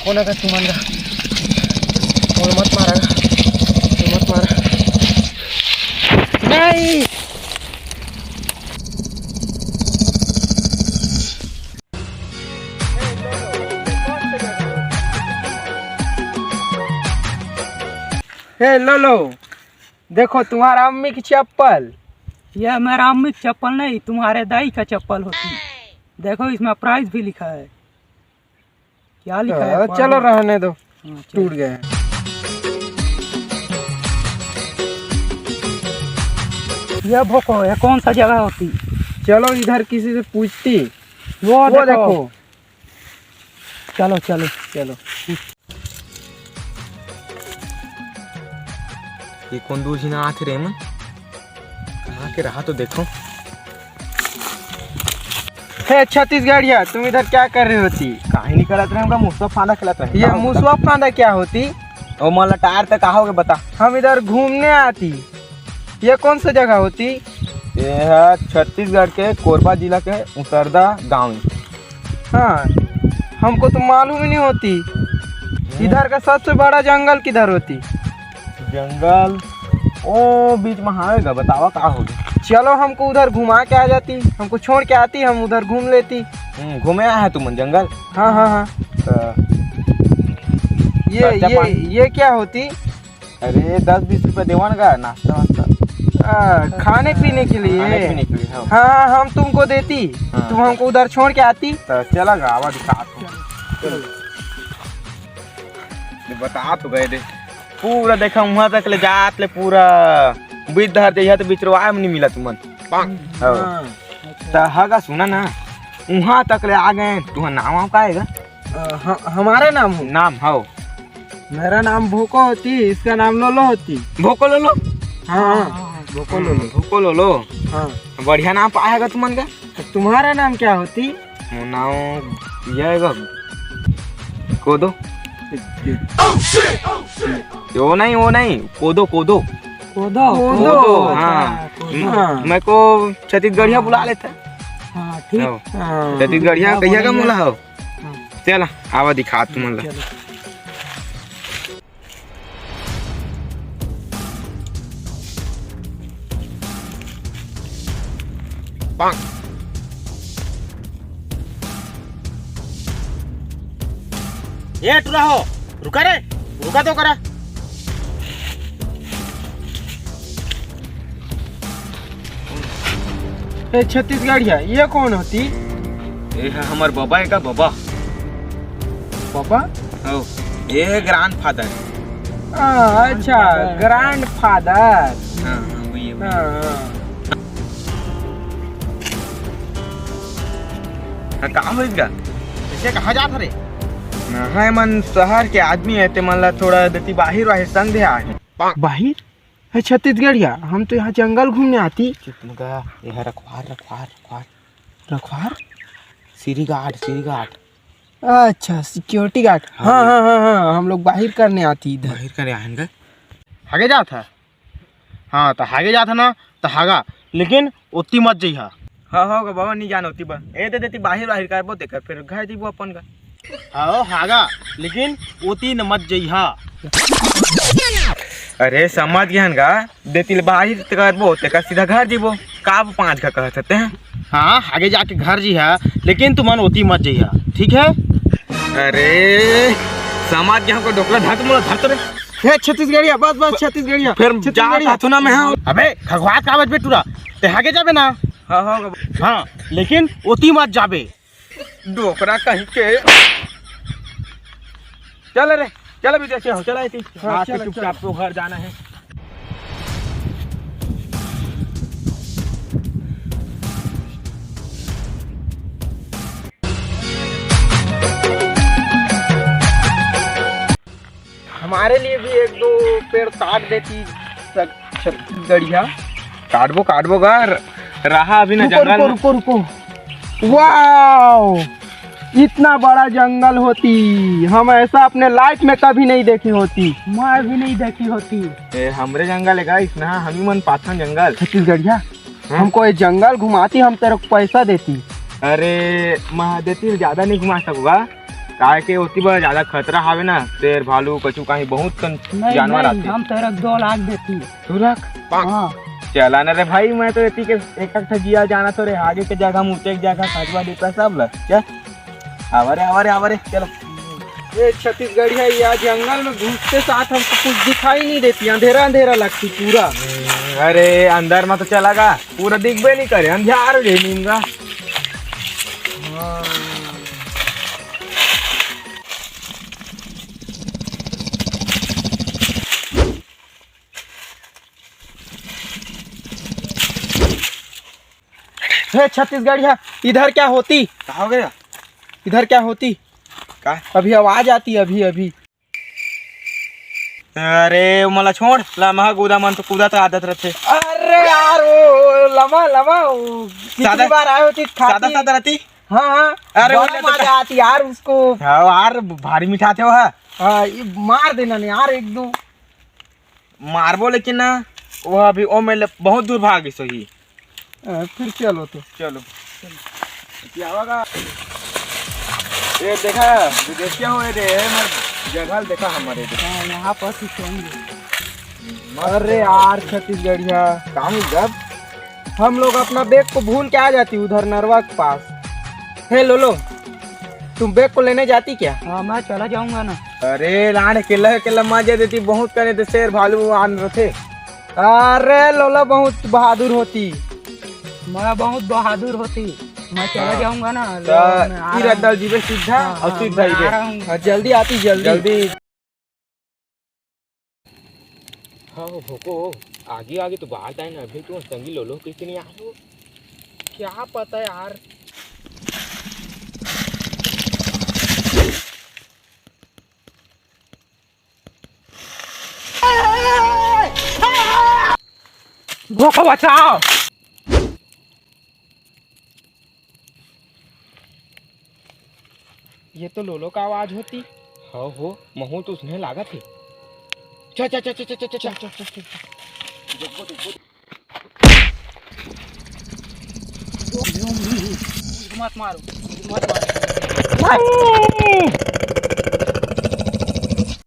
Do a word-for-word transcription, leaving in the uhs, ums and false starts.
कोन का तुमन का? मोला मत मारा गा। मोला मत मारा। नहीं। हे, लो, लो। देखो, तुम्हारा अम्मी की चप्पल। यह मेरा अम्मी की चप्पल नहीं, तुम्हारे दाई का चप्पल होती। देखो, इसमें प्राइस भी लिखा है। क्या लिखा है? हाँ, पढ़ो। चलो, रहने दो। हाँ, चलो। टूट गया है। ये भोको, ये कौन सा जगह होती? चलो, इधर किसी से पूछती। वो वो देखो। देखो। चलो, चलो। चलो। ये कोन दू झिन आत रे मन? कहाँ के रहा तो देखो। हे छत्तीसगढ़िया, तुम इधर क्या कर रहे होती? काहे नहीं करत रहे, हमका मुसवा फांदा खेलत रहे। ये मुसवा फांदा क्या होती? ओ मन ला टायर तक का होगे बता। हम इधर घूमने आती। ये कौन सा जगह होती? ये है छत्तीसगढ़ के कोरबा जिला के उसरदा गांव। हाँ, हमको तो मालूम ही नहीं होती। इधर का सबसे बड़ा जंगल किधर होती? जंगल ओ बीच में हावे गा, बतावा का होगे। चलो, हमको उधर घुमा के आ जाती, हमको छोड़ के आती, हम उधर घूम लेती। हम्म, घूमे आया है तुमन जंगल? हाँ, हाँ, हाँ। तो ये, खर्चा ये, पानी? ये क्या होती? अरे, दस बीस रुपए देवन गा, नाश्ता वास्ता। आ, खाने पीने के लिए? खाने पीने के लिए, हाँ। हाँ, हाँ, हम तुमको देती, हाँ। तुम हमको उधर छोड़ के आती। तो चला गा, आवा दिखा तुम। चलो। ये बता तो गए दे। पूरा देखा, वहां तक ले जात ले पूरा बीच डहर जइहा तो बिचरवा में नहीं मिला तुमन। हाँ। हाँ। त हगा सुना ना, वहां तक ले आ गए, तुहार नाम वाम का आएगा? अ, ह-, हमारा नाम हो? नाम हो। मेरा नाम भोको होती, इसका नाम लोलो होती। भोको लोलो? हाँ, हाँ, भोको लोलो। भोको लोलो। हाँ। बढ़िया नाम पाया है तुमन का। तो तुम्हारा नाम क्या होती? वो नाम यह है गा, कोदो। वो नहीं, वो नहीं, कोदो, कोदो। कोदो? कोदो, कोदो, हाँ। हाँ, कोदो। हाँ। मैं को छत्तीसगढ़िया बुला लेता। हाँ, ठीक। हाँ। हाँ। छत्तीसगढ़िया हाँ, कहिया का बोलेंगे। मुला हो? हाँ। चला, आवा दिखा तुमन ला। चलो। ए टुरा हो, रुका रे, रुका तो करा। ए छत्तीसगढ़िया, ये कौन होती? ये है हमर बाबा, एका बाबा। बाबा? हो, ये है ग्रैंडफादर। हाँ, अच्छा, ग्रैंडफादर। हाँ, हाँ, वही है, वही। हाँ, हाँ। हाँ, का होइस गा? ऐसे कहाँ जात हरे? ना, है मन शहर के आदमी है, ते मन ला थोड़ा देती बाहिर वाहिर संग दे आए। बाहिर? है छत्तीसगढ़िया, हम तो यहाँ जंगल घूमने आती। चुप न गा, ये है रखवार, रखवार, रखवार। रखवार? Siri guard, siri guard. अच्छा, सिक्योरिटी गार्ड। हाँ, हाँ, हाँ, हाँ, हाँ, हम लोग बाहिर करने आती इधर। बाहिर करे आए हैं गा? हागे जात है? हाँ, तो हागे जात है ना, तो हागा, लेकिन ओती मत जइहा। हाँ, हाँ, गा बाबा, नहीं जान ओती बा। ए दे देती बाहिर, बाहिर करबो तेकर, फिर घर जइबो अपन का। हाँ, हागा, लेकिन ओती न मत जइहा। अरे, समझ गए हन गा, देती ले बाहिर ते करबो, तेकर सीधा घर जीबो। का अब पाँच का कहत हते हैं? हाँ, आगे जाके घर जी है, लेकिन तुमन ओती मत जइहा, ठीक है? अरे, समाज के हमको डोकरा धर, तुम लोग धर तो रे। हे छत्तीसगढ़िया, बस, बस, छत्तीसगढ़िया। फिर जा छत्तीसगढ़िया। कहत हो ना मैं, हाँ। अबे, खगवात का बजबे टूरा, ते आगे जाबे ना। हाँ, हाँ, हाँ। हाँ, लेकिन ओती मत जाबे। डोकरा कहीं के। चल रे, चल विदेशी हो, चल आई थी। हाँ, हाँ, चल, चुपचाप चल। तो घर जाना है। हमारे लिए भी एक दो पेड़ काट देती सक-, छत्तीसगढ़िया। काटबो, काटबो गा, र-, रहा अभी ना रुको, जंगल रुको, में। रुको, रुको। वाओ, इतना बड़ा जंगल होती, हम ऐसा अपने लाइफ में कभी नहीं देखी होती। मैं भी नहीं देखी होती। ए, हमरे जंगल है गाइस ना, हम ही मन पाथन जंगल। छत्तीसगढ़िया, हाँ? हमको ये जंगल घुमाती, हम तेरे को पैसा देती। अरे, मैं देती ज्यादा नहीं घुमा सकूंगा, काहे के ओती बर ज्यादा खतरा हावे ना, शेर, भालू, कछु काही बहुत कन नहीं, जानवर नहीं, आथे। हम तेरा दो लाख देती। दो लाख? हाँ। चला ना रे भाई, मैं तो एती के एक एक ठा जिया जाना तो रे, आगे के जगह, मुते के जगह, खजवा देता सब ला। क्या? आवा रे, आवा रे, आवा रे, चलो। ये छत्तीसगढ़िया, ये जंगल में घुसते साथ हमको कुछ दिखाई नहीं देती, अंधेरा अंधेरा लगती पूरा। अरे, अंदर में तो चला गा, पूरा दिखबे नहीं करे, अंधियार हो जाए नीम गा। हे छत्तीसगढ़िया, इधर क्या होती? का हो गया? इधर क्या होती? का? अभी आवाज आती, अभी, अभी। अरे, मोला छोड़, लमहा कूदा मन तो कूदा तो आदत रथे। अरे यार, वो, वो लमा, लमा, वो कितनी सादा, बार आए होती, खाती। सादा, सादा रहती। हाँ, हाँ, अरे, वो बड़ा ले तो मजा आती यार उसको। हाँ, यार, भारी मिठाथे वो है। हाँ, ये मार देना नहीं यार, एक दो। मारबो, लेकिन ना, वो अभी ओ में ले बहुत दूर भाग गई सही। हाँ, फिर चलो तो। चलो। क्या होगा? ये देखा, विदेशिया हो रे, ये मत जगह देखा हमारे देखा। हाँ, यहाँ पर कुछ होंगे। मस्त अरे है। यार, छत्तीसगढ़िया, काम जब हम लोग अपना बैग को भूल के आ जाती उधर नरवा के पास। हे लोलो, तुम बैग को लेने जाती क्या? हाँ, मैं चला जाऊंगा ना। अरे लाड़, केला केला मजा देती, बहुत करे थे शेर भालू आन रथे। अरे लोला बहुत बहादुर होती। मैं बहुत बहादुर होती, मैं चला हाँ। जाऊंगा ना। तो लो, मैं आ ई रहा रद्दा हूँ। जीवे सीधा हाँ, और हाँ, सीधा मैं ही आ दे। रहा हूँ। हाँ, जल्दी आती, जल्दी। जल्दी। हाँ, भोको, आगे आगे तो बात आए ना, अभी तो संगी लोलो किसने आ रहे हो? क्या पता यार। भोको बचाओ। ये तो लोलो का आवाज होती। हाँ हो, महू तो उसने लागत हे। चल, चल, चल। मत मारो, मत मारो।